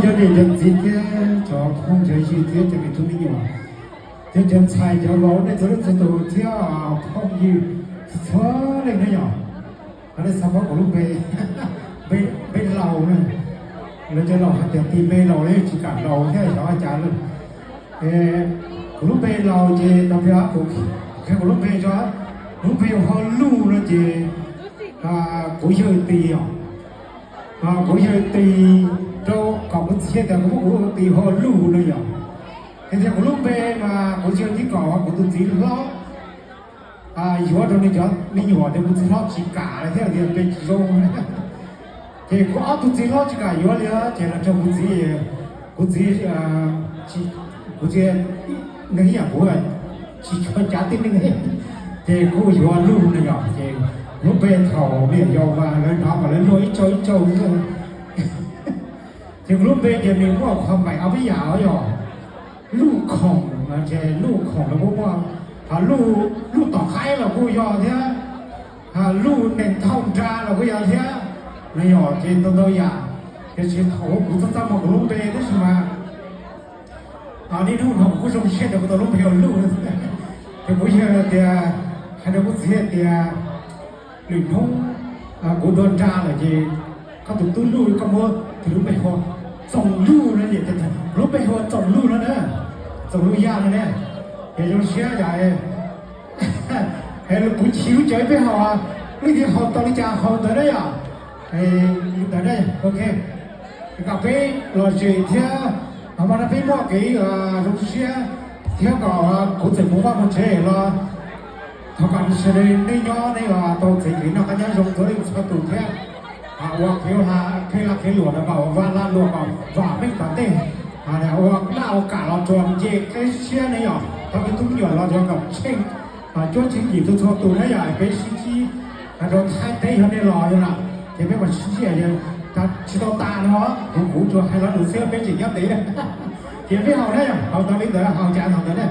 Cov niam cov txiv thiab cov phooj cov ywg thiab cov me tub me nyuam, cov ntxhais cov vauv, nej txhua leej txhua tus thiab phooj ywg txhua leej na yom. Nej xav paub kuv lub npe, npe laus na, lawv cov laus hais tias tis npe laus los yeej tsis kam laus thiab xyov ua cas li. Kuv lub npe laus ces tau piav kuv, qhia kuv lub npe tso. Kuv lub npe hu Luj no ces kuv yawg tis os, kuv yawg tis rau kom kuv txiv thiaj tias kuv muab kuv tis hu Luj no yom. Ces tias kuv lub npe mas kuv yawg thiaj kom kuv tus txiv hlob yuav rau nws cov me nyuam, tias kuv txiv hlob tsis kam li thiab tias npe tsis zoo. Ces kuv ob tug txiv hlob tsis kam yuav li ces los rau kuv txiv, kuv txiv, kuv txiv, nws ib yam kuv tsis tshua cav tib neeg, ces kuj yuav Luj no yom. Ces lub npe thaum me nyuam yaus mas lawv hnov mas lawv luag ib tsau ib tsau. Ces kuv lub npe ces nws muaj qhov maim ob peb yam os yom. Luj khoom, ces Luj khoom los kuj muaj, Luj, Luj tom qaib los kuj yog thiab, Luj nees thauj nra los kuj yog thiab. No yom, ces ntau ntau yam, tiam sis thaum kuv txaj txaj muag kuv lub npe tab sis mas niaj hnub no kuv kuj zoo siab tias kuv tau lub npe hu Luj. Ces kuv yawg tias, hais rau kuv txiv hais tias lwm hnub kuv dua nra lawm ces koj tus tub Luj koj muab tis lub npe hu Txoos Luj no, lub npe hu Txoos Luj no na, Txoos Luj Yaj no ne. Ces zoo siab yom. Kuv chim lub cawv peb haus, leej twg haus tau li cas haus ntawd na yom. Li ntawd na, ok. Kom peb lom zem thiab, hmo no peb muaj kev zoo siab thiab kom kuv txawm mus vaj mus tsev los thov kom sawv daws nej nyob nej tau txais kev noj qab nyob zoo txhua leej txhua tus thiab. Ua kev, kev lag kev luam los kom vam lag luam kom vam meej tom ntej. Ua laj ua kam los tsuas nce qeb siab ne yom, thov kwv tij me nyuam los yog kom tsheej cuab tsheej yim txhua txhua tus na yom, peb sib ntsib rau Thaib teb yog nej los yog lawm ces peb mam sib ntsib. Tsis tau tas no, kuv kuv tsuas hais lo lus xwb peb tseem nyob ntev. Ces peb haus na yom, haus tau li ntawd haus cas haus ntawd na.